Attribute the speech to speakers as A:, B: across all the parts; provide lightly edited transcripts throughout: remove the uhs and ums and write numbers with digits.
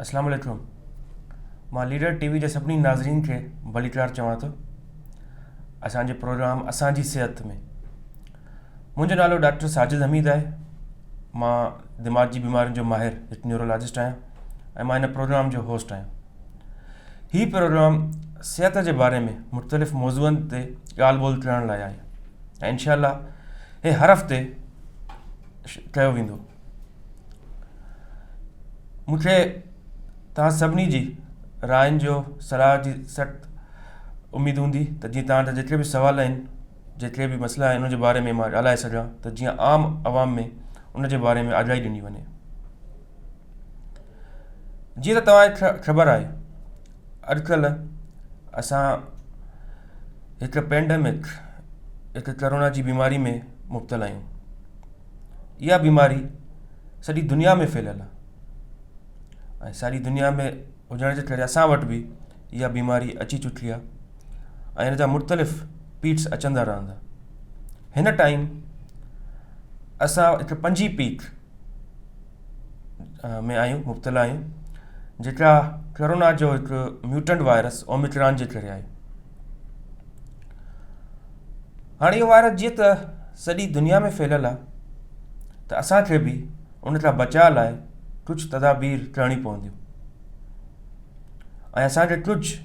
A: اسلام عليڪم مان ليڊر ٽي وي جي سڀني ناظرين کي ڀليڪار چوان ٿو اسان جي پروگرام اسان جي صحت ۾ منهنجو نالو ڊاڪٽر ساجد حميد آهي مان دماغ جي بيمارين جو ماهر هڪ نيورولاجسٽ آهيان ۽ مان هن پروگرام جو هوسٽ آهيان هي پروگرام صحت جي باري ۾ مختلف موضوعن تي ڳالهه ٻولهه ڪرڻ لاء آهي ۽ انشاء الله هي هر هفتي ڪيو ويندو مون کي توهان سڀني جي راين جو صلاح جي سخت اميد هوندي ته جيئن توهان جا جيتري به سوال آهن جيتري به مسئلا آهن ان جي باري ۾ مان ڳالهائي سگهان ته جيئن عام عوام ۾ ان جي باري ۾ آگاهي ڏني وڃي جيئن ته توهان کي خبر آهي اڄڪلهه اسان هڪ پينڊمڪ هڪ ڪرونا جي بيماري ۾ مبتلا آهيون اها بيماري سڄي دنيا ۾ ڦهليل آهي ۽ ساري دنيا ۾ هجڻ جي ڪري اسان وٽ به اها بيماري اچي چڪي آهي ۽ ان جا مختلف پيڪس اچندا رهندا هن ٽائيم اسان هڪ پنجين پيڪ ۾ آهيون مبتلا آهيون جيڪا ڪرونا جو هڪ ميوٽنٽ وائرس اوميڪران جي ڪري آهي هاڻي اهو وائرس جيئن ته سڄي دنيا ۾ ڦهليل آهي ته اسان کي به ان کان بچاء لاء ڪجهه تدابير ڪرڻي پونديون ۽ اسان کي ڪجهه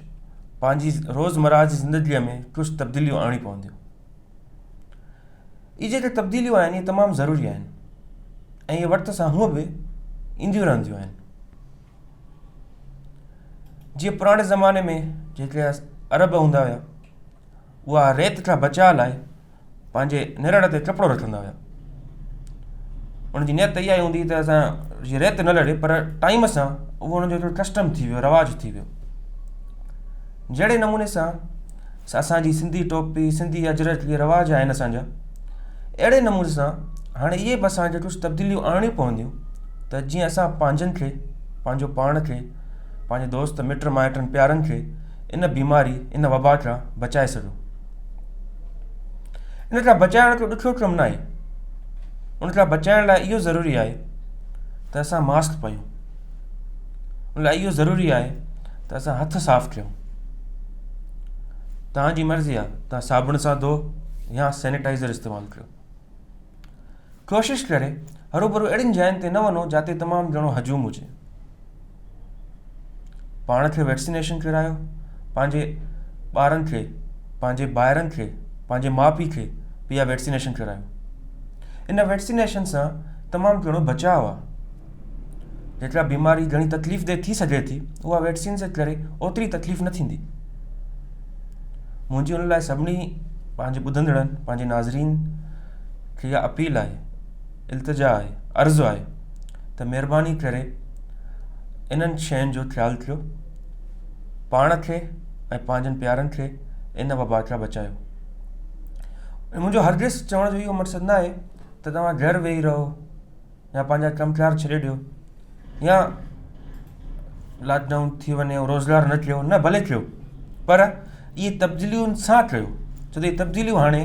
A: پنهنجي روزمره جي زندگيء ۾ ڪجهه تبديليون آڻڻي پونديون. اهي جيڪي تبديليون آهن اهي تمام ضروري آهن ۽ اهي وقت سان هونء به اينديون رهنديون آهن. جيئن پراڻي زماني ۾ جيڪي عرب هوندا هيا اها ريت کان بچاء لاء پنهنجي نرڙ تي ڪپڙو رکندا هيا. ان جي نيت اها هوندي ته اسان جي ريت نه لڙي پر ٽائيم سان اهو ان جو هڪڙو ڪسٽم ٿي ويو رواج ٿي ويو. جهڙي نموني سان اسان جي سنڌي ٽوپي سنڌي اجرڪ اهي رواج آهن اسان جا اهڙي نموني سان هاڻي اهي به اسان کي ڪجهه تبديليون آڻڻيون پونديون ته جيئن اسان پنهنجن کي پنهنجو پاڻ کي پنهنجي دوست مٽ مائٽن پيارن کي ان بيماري ان وبا کان بچائي سگهون. ان کان بچائڻ ڪو ڏکيو ڪم ناهي. ان کان بچائڻ لاء اهو ضروري آهي ته اسان ماسڪ پايون. ان لاء اهو ضروري آهي ته اسان هٿ صاف ڪيون. توهان جي مرضي آهي توهان صابڻ سان ڌو يا سينيٽائزر استعمال ڪيو. ڪوشش ڪري هروڀرو اهڙين جاين تي نه وڃو جاتي تمام گهڻو هجوم هجي. پاڻ کي ويڪسينيشن ڪرايو، پنهنجي ٻارن کي، پنهنجي ڀائرن کي، پنهنجي ماء پيء کي به اها ويڪسينيشن ڪرايو. ان ويڪسينيشن سان تمام گهڻو بچاء آهي. جيڪا بيماري گهڻي تڪليف ده ٿي سگهي ٿي اها ويڪسين جي ڪري اوتري تڪليف نه ٿيندي. منهنجي ان لاء سڀني پنهنجي ٻڌندڙن پنهنجي ناظرين کي اها اپيل آهي التجا آهي عرض آهي ته مهرباني ڪري انهن شين جو خيال ڪيو پاڻ کي ۽ پنهنجن پيارن کي ان وبا کان بچايو منهنجو هرگز چوڻ جو اهو مقصد نه آهي ته توهان گهر ويهي رهو يا پنهنجا ڪم ڪار ڇڏي ڏيو يا لاڪ ڊائون ٿي وڃي روزگار نه ڪيو نه ڀلي ڪيو پر اهي تبديلين سان ڪيو ڇو ته اهي تبديليون هاڻي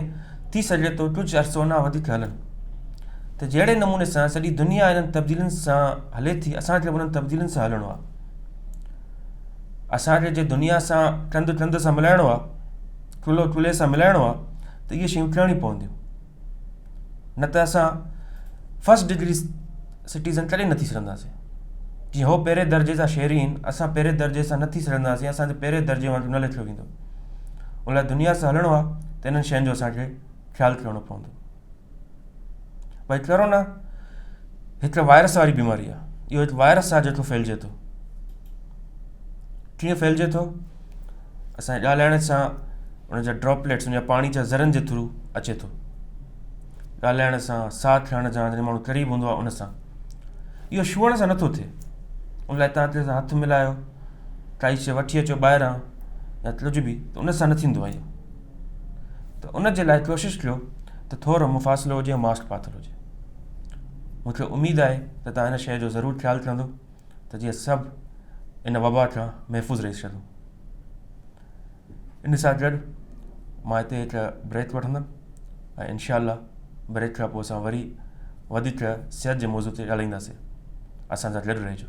A: ٿي سگهي ٿو ڪجهه عرصو اڃا وڌيڪ هلن ته جهڙي نموني سان سڄي دنيا انهن تبديلين سان هلي ٿي اسانکي به انهن تبديلين سان هلڻو آهي اسانکي جي دنيا سان ڪنڌ ڪنڌ سان ملائڻو آهي ڪلهو ڪلهي سان ملائڻو آهي ته اهي شيون ڪرڻيون پونديون نه ته اسان فرسٽ ڊگري سٽيزن ڪڏهن نه ٿي سگهنداسين جيئن هو پهرين درجي جا شهري آهن اسان پهرين درجي سان نه ٿي سگهنداسين اسانکي پهرين درجي وانگر نه ليکيو ويندو ان لاء دنيا سان هلڻو آهي ته انهن شين جو اسانکي خيال ڪرڻو پوندو ڀائي ڪرونا هڪ وائرس واري بيماري آهي اهو هڪ وائرس آهي جيڪو ڦهلجي ٿو ڪيئن ڦهلجي ٿو اسان ڳالهائڻ سان ان جا ڊراپليٽس ان جا پاڻي جا ذرن جي ٿرو اچي ٿو ڳالهائڻ سان ساهه کڻڻ سان جڏهن ماڻهو قريب هوندو آهي ان سان اهو ڇهڻ سان نٿو ٿئي ان لاء توهان ڪنهن سان هٿ ملايو ڪائي شيء وٺي اچو ٻاهران يا ڪجهه به ته ان سان نه ٿيندو آهي اهو ته ان جي لاء ڪوشش ڪيو ته ٿورو مفاصلو هجي ماسڪ پاتل هجي مونکي اميد آهي ته توهان هن شيء جو ضرور خيال ڪندو ته جيئن سڀ ان وبا کان محفوظ رهي سگهون ان سان گڏ مان هتي هڪ بريڪ وٺندم ۽ انشاء الله بريڪ کان پوء اسان وري وڌيڪ صحت جي موضوع تي ڳالهائينداسين اسان سان گڏ رهجو.